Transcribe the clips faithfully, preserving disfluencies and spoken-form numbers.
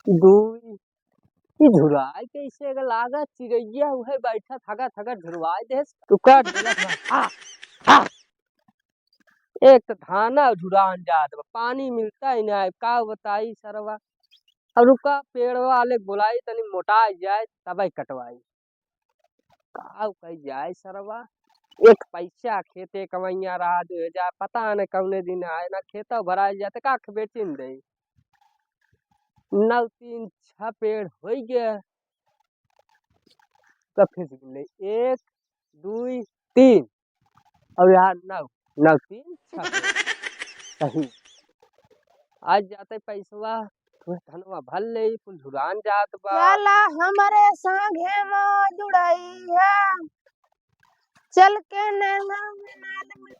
दुई। ई झुराए कैसे के लागत, चिड़ैया उहे बैठा थका थका झुरवाए देस। तू का ढोलक बा? हा, हा। एक त धाना झुरान जात बा, पानी मिलता ही ना है, का बताई सरवा। अब रुका, पेड़ वाले के बोलाई, तनी मोटा जाए, तबे कटवाई। का कही जाए सरवा, एक पैसा खेते कमैया रहा, दो हजार, पता न कौने दिन आए, ना खेता भराए जाए, त का बेचिन दे। नौ तीन छह पेड़ होइ गए, तो फिर गिनले, एक, दुई, तीन, और यहाँ नौ, नौ तीन छह पेड़। सही। आज जाते पैसवा, तू धनवा भर ले, कुल झुरान जात बा। चला हमरे संगे मौज उड़ाई है, चल के नैना में नाल में।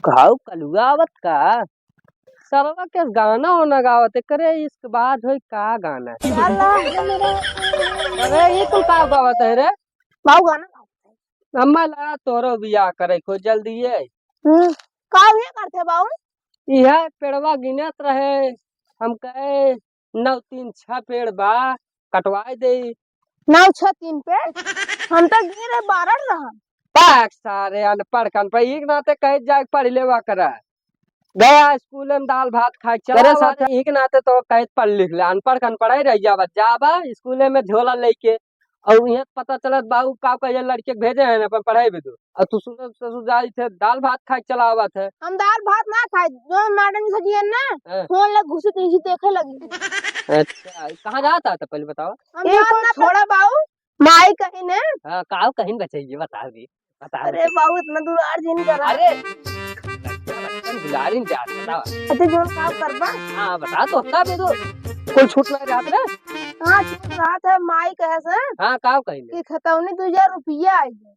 कहू कलुआ आवत का? सरवा के गाना ओना गावत है, करे इश्क बाज होई का गाना है? चला हमरे अरे, ई कुल का गावत है रे? बाऊ गाना गावत है। हम्मे लगा तोरो बियाह करे को जल्दी है। हम्म, का ये करते बाऊ? इहे पेड़वा गिनत रहे, हम कहे, "नौ तीन छह पेड़ बा, कटवाए दे।" नौ छह तीन पेड़? हम तो गिने बारह रहा। पाक सारे अनपढ़ कन पे, एक नाते कहे जाए पढ़ लेवा करा। गया स्कूल में दाल भात खाए चला अरे आवा, साथे। एक नाते तो कहे पढ़ लिख ले, अनपढ़ कन पढ़ाई रह जावा, जावा स्कूल में झोला लेके। और इहे पता चलत बाबू का कहे लड़के के भेजे हैं अपन पढ़ाई भी दो। और तू सुन ससुर जाई थे, दाल भात खाए चला आवत है। हम दाल भात ना खाए, जो मैडम से दिए ना, हाँ। फोन ले घुसी तो इसी देखे लगी। अच्छा, कहाँ जाता था पहले बताओ? हम ये जात कौन ना छोड़ा बाऊ? माई कहिन है। हाँ, काव कहिन बचइए, बता दे, बता दे। अरे बाऊ, इतना दुलार जिन करा। अरे, बच्चा, बच्चा, दुलारिन जात, बताओ। अच्छा, जोन काम करबा? हाँ, बता तो, का दे दो? कोई छूट ना रहा था? हाँ, छूट रहा था, माई कहे से। हाँ, काव कहिन? कि खतौनी दो हजार रुपया आई है।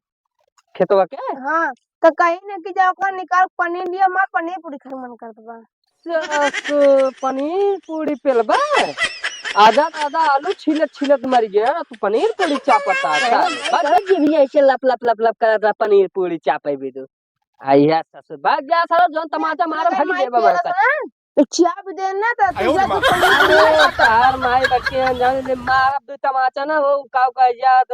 खेतवा के? हाँ, तो कहिन कि जा ओकर निकाल पनीर लिया, हमार पनीर पूरी खाए मन करत बा। सासु, पनीर पूरी पेलबा? आधा आधा आलू छीलत छीलत मर गया, तू पनीर पूरी चापत आ, साले। अरे, बस। जीभ ऐसे लप लप लप लप करत रहा, पनीर पूरी चापे भी तू। आइया ससुर, भाग जा साला, जौन तमाचा मारा, भाग जा बाबा। तो चाप दे ना, तो तू आयो जा रे माँ। तू पनीर पूरी अरे, तार माई बच्चे अनजाने में मारब दू तमाचा ना, वो काव कह जात।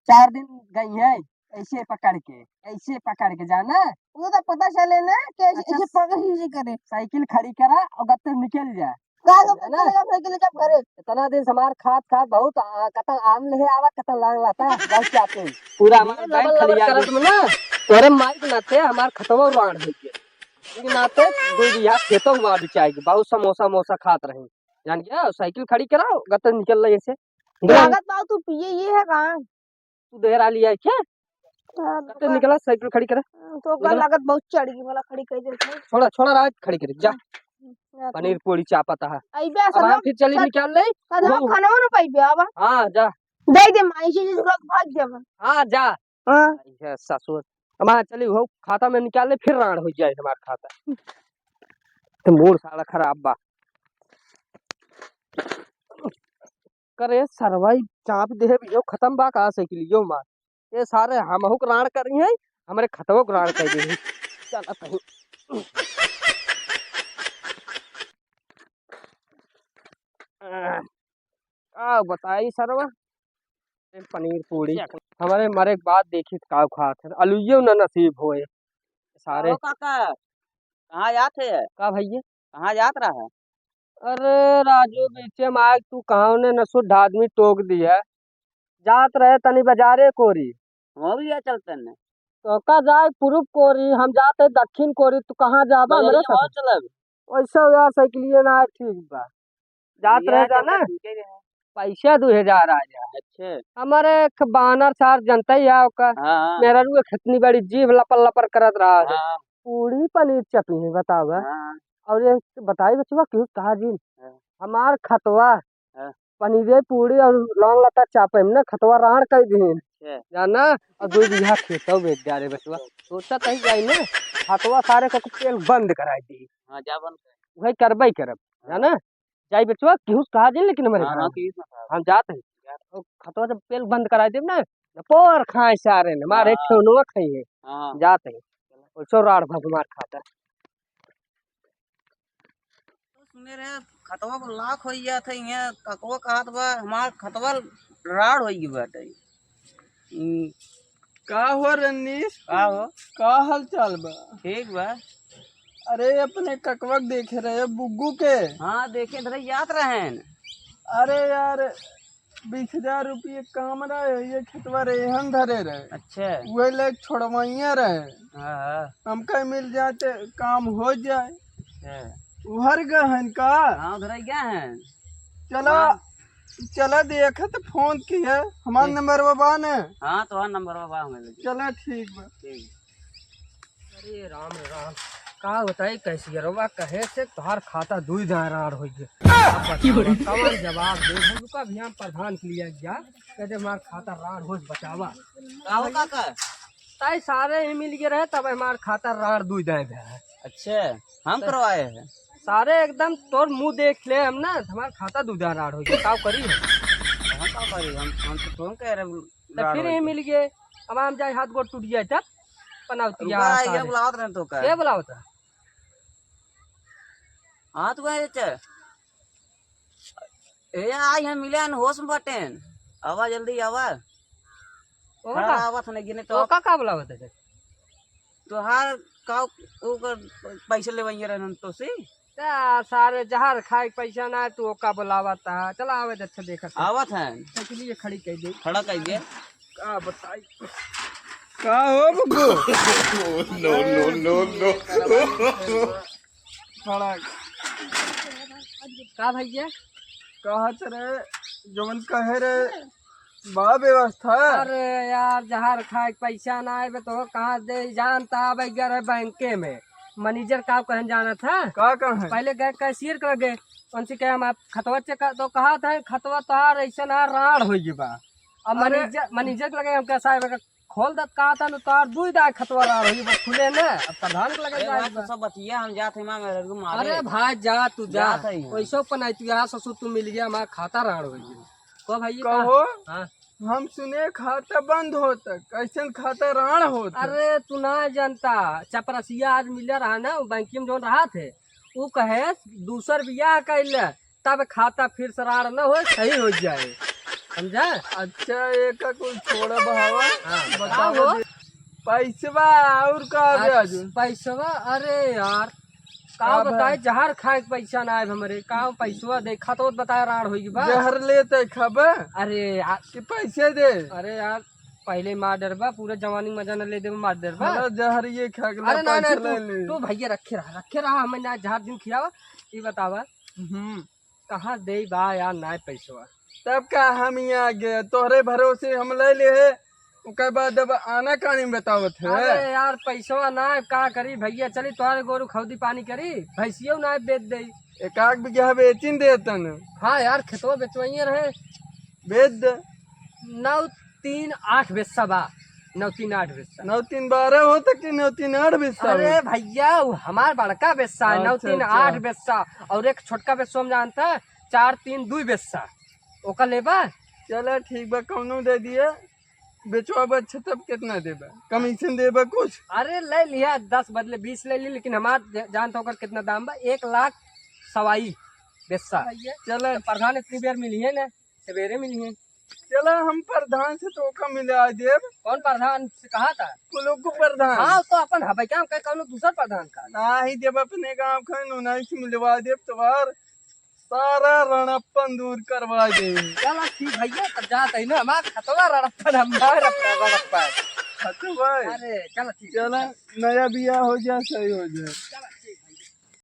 चार दिन गई है, ऐसे पकड़ के, ऐसे पकड़ के जाना। वो तो पता चले ना कि ऐसे, अच्छा, ऐसे पकड़ के करे। साइकिल खड़ी करा और गत्ते निकल जा। का तो है ना? पता लगा साइकिल जब घरे। इतना दिन से हमार खात खात बहुत, आ, कतल आम ले आवा, कतल लांग लाता, बहुत चाहते हैं। पूरा हमार ये गाय लबर लबर खलिया करत गई। में ना, तोरे माई के नाते हमार खतवा रान हो गया। लेकिन नाते दो बिया खेतों में बिचाई गई, बहुत समोसा मोसा खात रही। जान गया, साइकिल खड़ी करा, गत्ते निकल रही ऐसे। लागत बा तू पिए ये है का? तू देहरा लिया है क्या? हाँ, कब तो निकला साइकिल खड़ी करे? हाँ, तो का निकला। लागत बहुत चढ़ गई, भला खड़ी कर देते। छोड़ा, छोड़ा, राज खड़ी करे, जा। हाँ, हाँ, पनीर पूरी चापत है। अइबे अब हम फिर चली निकाल ले। कदा वो खाना ना पाइबे अब। हाँ, जा। दे दे माई से, जिस लोग भाग जाबे। हाँ, जा। हाँ। ये ससुर। अब हाँ, चली हो, खाता में निकाल ले, फिर राड़ हो जाए हमार खाता। तो मूड साला खराब बा। करे सरवाई चाप देहे बियो खत्म बा का साइकिलियो मार। ये सारे हमहू के राड़ करी हैं, हमरे खतवो के राड़ कर दी। चल अब कहीं। आ, का बताई सरवा, पनीर पूरी। हमरे मरे के बाद देखी त का खात है, अलुइयो न नसीब होए। सारे। कहो काका, कहाँ जात है? का भैया? कहाँ जात रहा है? अरे राजू, बीचे में आए तू कहाँ ने न शुद्ध आदमी टोक दिया। जात रहे तनी बाजारे कोरी। हम भी चलते ने। तो का जाए पूरब कोरी, हम जाते दक्षिण कोरी, तू कहाँ जाबा बजरिया हमरा में और साथ? चलब। वैसे यार साइकिलिए ना है, ठीक बा। जात रहे जाना। पैसा दो हजार आ जा। अच्छा। हमारे एक बानर सार जनता ही है ओकर। हाँ, हाँ। मेहरारू के खतनी बड़ी जीभ लपर लपर करत रहा है। हाँ। पूरी पनीर चपी है, बतावा। हाँ। और ये बताई बचवा, क्यों कहा जी? हाँ। हमार खतवा, हाँ। पनीरे पूरी और लौंग लता चापे में ना खतवा राड़ कर दी। अच्छा। जाना, और दो बीघा खेतवा बेच जा रे बचवा। अच्छा। सोचा कहीं जाई ना, खतवा सारे को पेल बंद कराई दी। हाँ, जा बंद कर। वही करबे करब, हाँ। जाना? जाई बचवा, केहू से कहा जिन, लेकिन हमरे हाँ, घर हाँ, में। केहू से ना कहा। हम जात हई। जा। और खतवा जब पेल बंद कराई देब ना, न पोर खाए सारे न, मारे हाँ। ठेहुनवा खाई है। हाँ। जात हई। और सौ राड़ भग मार खाता। मेरे खतवा को लाख होइ गया था, ये ककवा कहत बा, हमार खतवा राड़ होइ गई बाटे। हम्म। का हो रनीश? का हो? का हाल चाल बा? ठीक बा। अरे, अपने ककवा के देखे रहे, बुग्गू के। हाँ, देखे, इधर याद रहेन। अरे यार, बीस हजार रुपये काम रहे, ये खेतवा रेहन धरे रहे। अच्छा। वही लायक छोड़वाइया रहे। हाँ, हाँ। हमका मिल जाए तो काम हो जाए। अच्छा। उहर गए हैं का? हाँ, उधर ही गए हैं। चला, हाँ। चला देखा तो फोन किया, हमार ठीक। नंबर बा ने। हाँ, तो हाँ, नंबर बा हमें लगे। चला, ठीक बा। ठीक। अरे राम रे राम, का बताई कैशियरवा कहे से तोहार खाता दुई दाएं राड़ होइ गया। अब बतावा, कवन जवाब दे? हम रुका भी हम प्रधान के लिए गया, कह दे हमार खाता राड़ होइ बचावा। का हो काका? ताई सारे ही मिल गए रहे, तब हमार खाता राड़ दुई दाएं भे है। अच्छा, हम करवाए हैं। सारे एकदम तोर मुंह देख ले हम ना, हमार खाता दुई दाएं राड़ होइ गया, का करी हम? हम का करी? हम, हम तो तुम कह रहे तो राड़ फिर होइ ही गया। मिल गए, अब हम जाए हाथ गोड़ टूट जाए तब पनावतिया रुका, ये सारे। बुलावत रहे तो का? के बुलावत है? हाँ, तो कहे, "चे, ए, आई हम मिले न होश में बटेन। आवा, जल्दी आवा।" ओ हाँ, का? आवत है, नहीं गिने तो ओका का बुलावत है? तोहार का, ओकर पैसे लेवइया रहन तो से? ता सारे जहर खाए के पैसा ना है, तू ओका बुलावत है। चला आवे दे, अच्छा देखत है। आवत है। साइकिल ये खड़ी कर दे। खड़ा कर दे। का बताई? का हो बुग्गू? No, no, no, no। खड़ा। का भैया? कहत रहे, जवन कहे रहे, बा व्यवस्था। अरे यार, जहर खाए के पैसा ना आए बे तो कहाँ दे, जानता अब गया रहे बैंके में। मैनेजर का कहन जाना था? का कहन? पहले गए कैशियर के लगे, उनसे कहे हम आप खतवा चेक कर, तो कहा था खतवा तोहार ऐसे ना राड़ हो गई बा। अब अरे। मैनेजर, मैनेजर के लगे हम कैसा है, खोल दत कहा था न, तोहार दुई दाएं खतवा राड़ हो गई बा, खुले ना। अब प्रधान के लगे ए, जाए भाई, बा। तो सब बतिया हम जात है माँ मेरे को मारे। अरे भाई जा तू जा। जात है यहाँ। वैसे पर नहीं तू यहाँ ससुर तू मिल गया, हमारा खाता राड़ हो गई। को भाई ये कहो। का? हाँ। हम सुने खाता बंद होता, कैसन खाता राण होता? अरे तू ना जानता, चपरसिया आज मिले रहा ना, वो बैंकिंग में जोन रहा थे, वो कहे दूसर बियाह कैले, तब खाता फिर से राण न हो, सही हो जाए, समझा? अच्छा, एक कुल छोड़ा बहावा, हाँ, बताओ बताओ। दे। पैसवा और का आज ब्याज? पैसवा, अरे यार, का का बताए, भाई? जहर खाए के पैसा ना आए हमरे, का पैसवा दे, खतवा बताए राड़ होई बा। जहर लेते खबे? अरे यार। कि पैसे दे? अरे यार, पहले मार डरबा, पूरा जवानी मजा न ले देबा, मार डरबा। हाँ, जहर ये खा के अरे ना, ना, पैसे तू, ले ले। तू भैया रखे रहा, रखे रहा, हमें ना जहर दिन खियावा, ये बतावा। हम्म। कहाँ दे बा यार, ना पैसवा। तब का हम यहाँ गए, तोहरे भरोसे हम ले ले है, ओकर बाद अब आना कानी बतावत है। अरे यार, पैसवा ना, का करी भैया, चली तोहरे गोरू खौदी पानी करी, भैंसियो ना बेच दे। एक आध बीघा बेचिन देतन। हाँ यार, खेतवा बेचवाइए रहे। बेच दे। नौ तीन आठ बेस्सा बा, नौ तीन आठ बेस्सा। नौ तीन बारह होता कि नौ तीन आठ बेस्सा अरे होता? भैया, वो हमार बड़का बेस्सा है, नौ अच्छा, तीन अच्छा। आठ बेस्सा, और एक छोटका बेस्सा हम जानता है, चार तीन दुई बेस्सा। ओका लेबा? चला ठीक बा, कौनो दे दिए। बेचवा बा अच्छा तब कितना देबा? कमीशन देबा कुछ? अरे ले लिया, दस बदले बीस ले ली, लेकिन हमार ज-, जानता होकर कितना दाम बा? एक लाख सवाई बेस्सा। चला। तो प्रधान इतनी बेर मिली है ना, सवेरे मिली है। चला हम प्रधान से तोका मिला देब। कौन प्रधान से कहा था? पुलुकु प्रधान। हाँ, तो अपन हबे क्या, हम कहे कौनो दूसर प्रधान का? नाही देब, अपने गाँव का नुनाई से मिलवा देब तोहार। सारा रणप्पन दूर करवा दे। चला ठीक भैया, तब जात है ना, हमार खतवा रणप्पन, हमार रणप्पन। खतवा? अरे, चला ठीक है, चला, चला। नया बियाह हो जाए, सही हो जाए। चला।